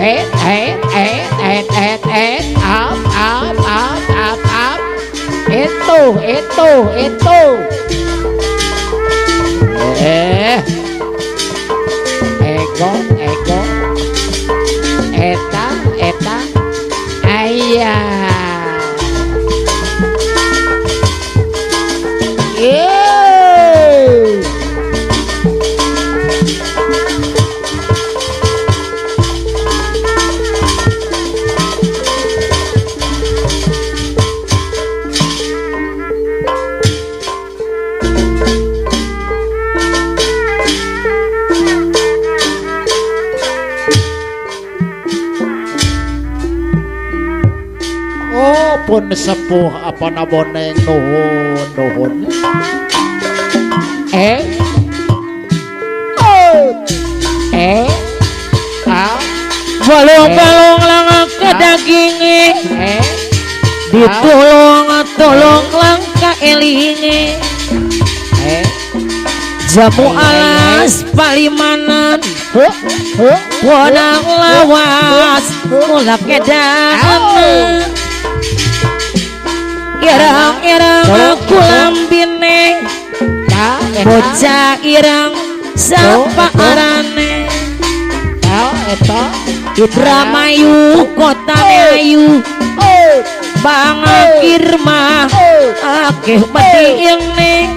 Eh eh eh eh eh eh up up up up up. Itu itu itu. Eh. Ego ego. Eta eta. Ayah. Yeay. Oh, pun sepuh apa naboneng nuhun nuhun. Eh. Oh. Eh. A. Balong-balong langka ke daginge. Eh. Ditolong tolong langka elinge. Eh. Jamu alas palimanan. Wonang lawas mula kedanan. Irang-irang aku lambine. Bocah irang sapa arane. Indramayu kotane ayu. Bangakir mah akeh medingne.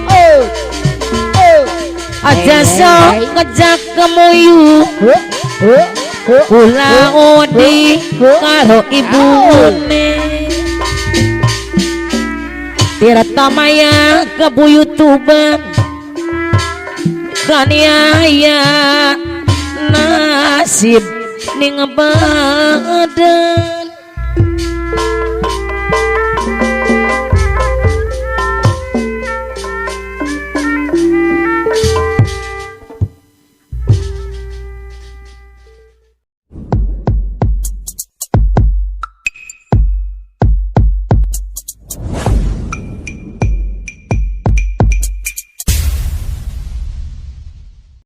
Aja sok ngejak kemuyu. Kula odi karo ibune. Tirta Maya kebuyutuban kaniaya nasib ning badan.